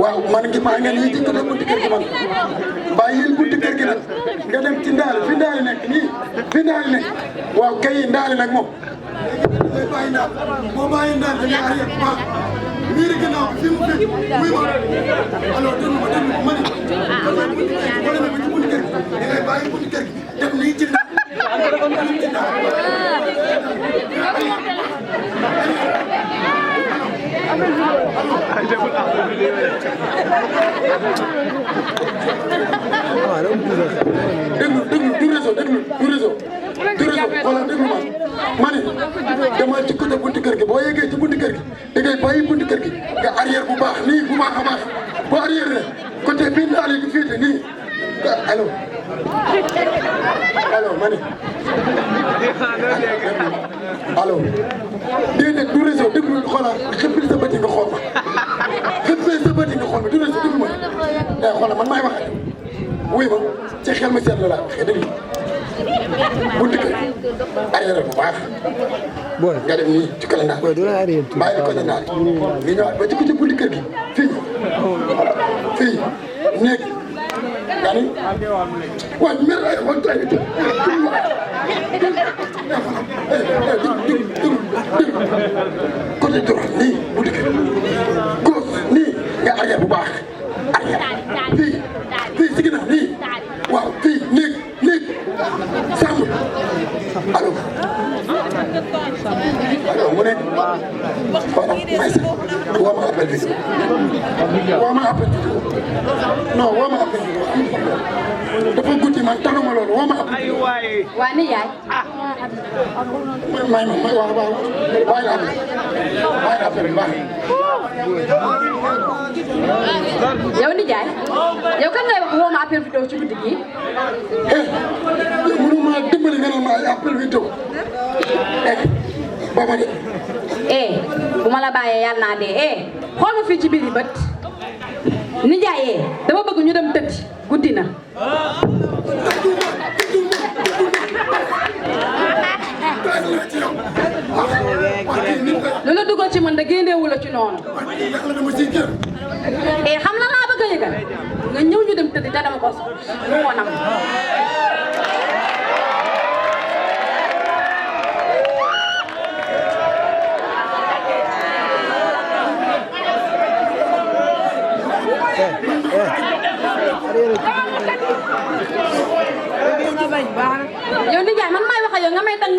waaw man ngi maa ngi nii ci côté buntu kër gi man bàyyil buntu kër gi nag nga dem ci ndaali fi ndaali nekk nii fi ndaali nekk waaw kay ndaali nag moom. léegi bàyyi ndaal boo bàyyi ndaal da ngay arrière waaw miiri ginnaaw bi fi mu fi muy ma alors déglu ma ma ne boo demee ba ci buntu kër gi da ngay bàyyi buntu kër gi def nii ci ndaal ci ndaal. xoolal déglu ma ne demal ci côté buntu kër gi boo yeggee ci buntu kër gi da ngay bàyyi buntu kër gi nga arrière bu baax nii bu baax a baax boo arrière rek côté bii ndaal yi di féete nii allo ma ne allo déedéet du réseau déglu xoolal xëppil sa bët yi nga xool ma xëppil sa bët yi nga xool ma du réseau déglu ma xoolal man maay wax ak wuy ma ci xel ma seet la laa waxee déglu buntu kër arrière bu baax nga dem nii ci kër ndaal bàyyi la ko ndaal nga ñëwaat ba ci ko ci buntu kër gi fii néeg nga ni waaw mer ay xool tay côté droit nii buntu kër gauche nii nga arrière bu baax arrière fii si ginnaaw nii waaw fii néeg sàmm allo mu ne may sa woo ma appel vidéo woo ma appel vidéo non woo ma appel vidéo dafa guddi man taluma loolu woo ma appel vidéo waa ni yaay may waaw bàyyi la appel bi baax yow ni jaay yow kan ngay wax woo ma appel vidéo ci guddi gi mënuma dimbali nga ne ma ay appel vidéo ba ma de bu ma la bàyyee yàlla naa dee xool ma fii ci biir yi bët nijaay dama bëgg ñu dem tëdd guddi na lu la dugal ci man da génneewu la ci noonu xam na laa bëgg a yëgal nga ñëw ñu dem tëdd te dama ko mu wonam yow nijaay man maay wax ak yow nga may dang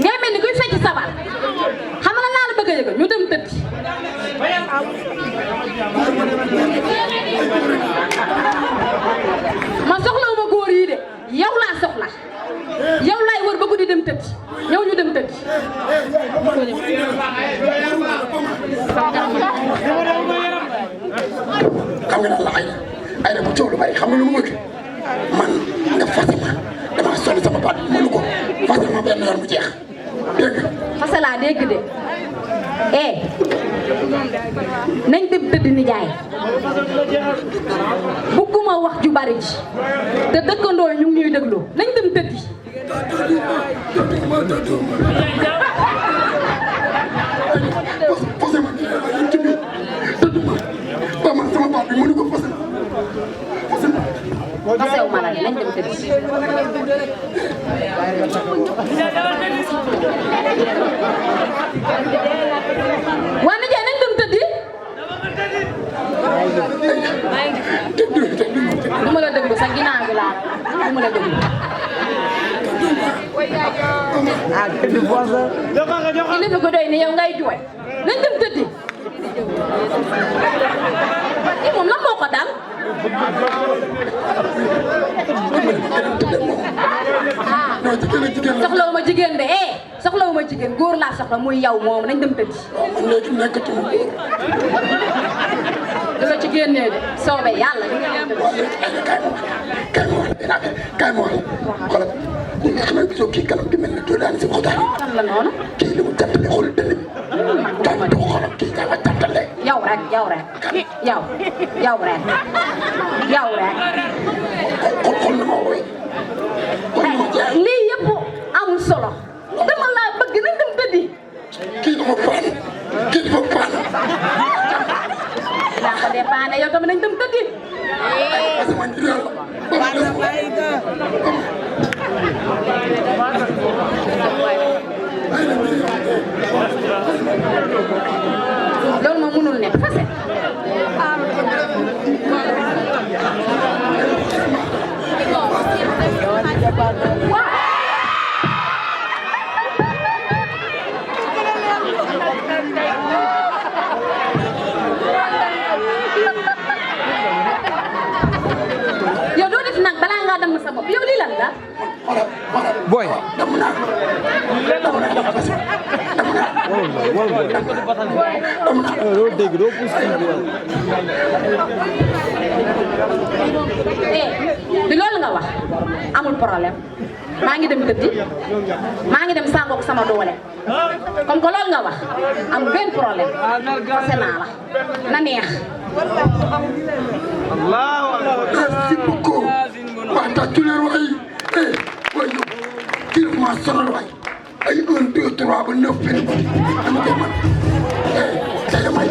ngay mel ni kuy fecc sabar xam nga laa la bëgg a yëgal ñu dem tëdd man soxlawuma góor yi de yow laa soxla yow laay wër ba guddi dem tëdd yow ñu dem tëdd xam nga daal la ay bu coow lu bari xam nga lu mu bëgg man nga fase ma dama sonn sama baat mënu ko fase ma benn yoon mu jeex dégg nga. fase laa dégg de nañ dem tëdd nijaay bugguma wax ju bari ji te dëkkandoo ñu ngi ñuy déglu nañ dem tëddi. fase ma ci biir tëdd ma ba man sama baat bi mënu ko fase ma fasew ma la de nañ dem tëddi. waa nijaay nañ dem tëddi. du ma la déglu sa ginnaaw bi laa du ma la déglu. kilifa ko doy ni yow ngay jooy nañ dem tëddi. kii moom lan moo ko dal. soxlawuma jigéen de soxlawuma jigéen góor laa soxla muy yow moom nañ dem tëddi. man léegi nekkatuma góor. dama ci génnee de soobee yàlla. kaay ma wax xoolal li nga xam ne gisoo kii kanam gi mel ne doo daan si waxtaan yi. kan la noonu. kii li mu tàttale xool dënn bi. daa dox xoolal kii daa ma tàttale. yow rek yow rek. yow rek. xool na ma woowee. lii yëpp amul solo. dama laa bëgg nañ dem tëddi. kii dafa paan. baax na yow tamit nañ dem tëddi. sama ngir yàlla. loolu moom mënul nekk fase. yow doo def nag balaa ngaa dem sa bopp yow lii lan la. boy doo dégg doo pousse bi loolu nga wax amul problème maa ngi dem tëddi maa ngi dem sàngoog sama doole comme que loolu nga wax amul benn problème fase naa la na neex. merci beaucoup. wax tàccu leen waay waay yow kii dafa maa sonal waay ay 1 2 3 ba 9 benn dama koy mën tey damay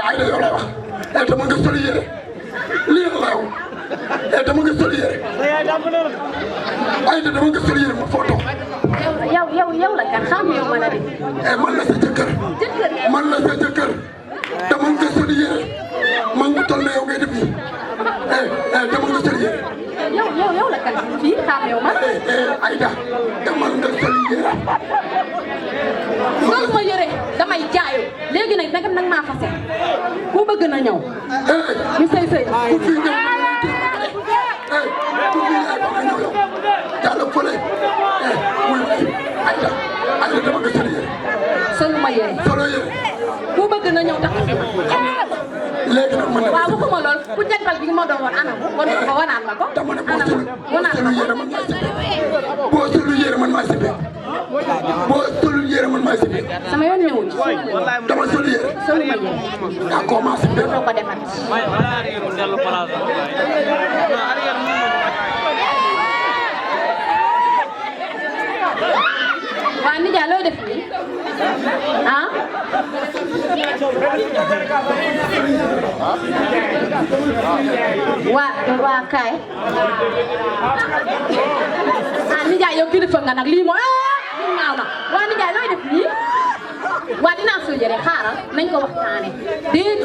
ay yow lay wax dama nga sol yére lii la yow dama nga sol yére ay dama nga sol yére ma photo yow la kan xam yow ma la de. man la sa jëkkër man la sa jëkkër dama nga sol yére man mu toll na yow ngay def nii dama nga sol yére yow la kan fii xam yow ma. Aïda dama nga sol yére sol ma yére damay jaayu léegi nag nag maa fase ku bëgg na ñëw ñu sëy sëy ku fi ñëw ku fi ñëw yàlla fële muy Aïda dama nga sol yére solu ma yére solo yére ku bëgg na ñëw tax léegi nag man waaw waxuma lool ku jantal bi ma doon woon ana wan ko wanaan ma ko dama ne ana wanaan ma yére man maa sibe boo solu yére man maa sibe boo solu yére man maa sibe sama yoon ñëwul dama solu yére solu ma yére daa commencé doo ko defat waa nijaay looy def nii ah waa kaay nijaay yow kilifa nga nag lii mooy lii ñaaw na waa nijaay looy def nii waa dinaa soo jëre xaaral nañ ko waxtaane déet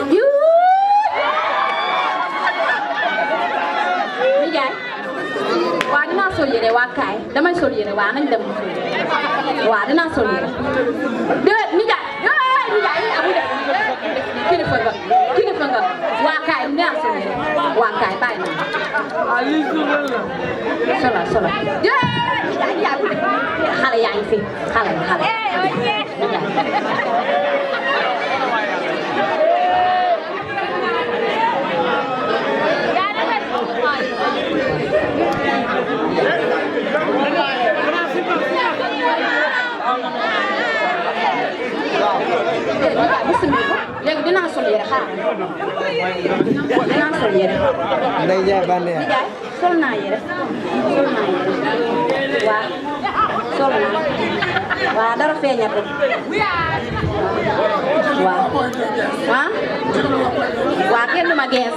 nijaay waa dinaa sol yére waa kaay damay sol yére waa nañ dem waa dinaa sol yére déet nijaay nijaay amu def kilifa nga waa kaay dinaa sol yére waa kaay bàyyi na solo nijaay xale yaa ngi fi xale léegi dinaa sol yére xaaral dinaa sol yére. Ndeye Ndiaye Bande yaa. Ndiaye sol naa yére waaw sol naa waaw dara feeñatul waaw waaw kenn du ma gees.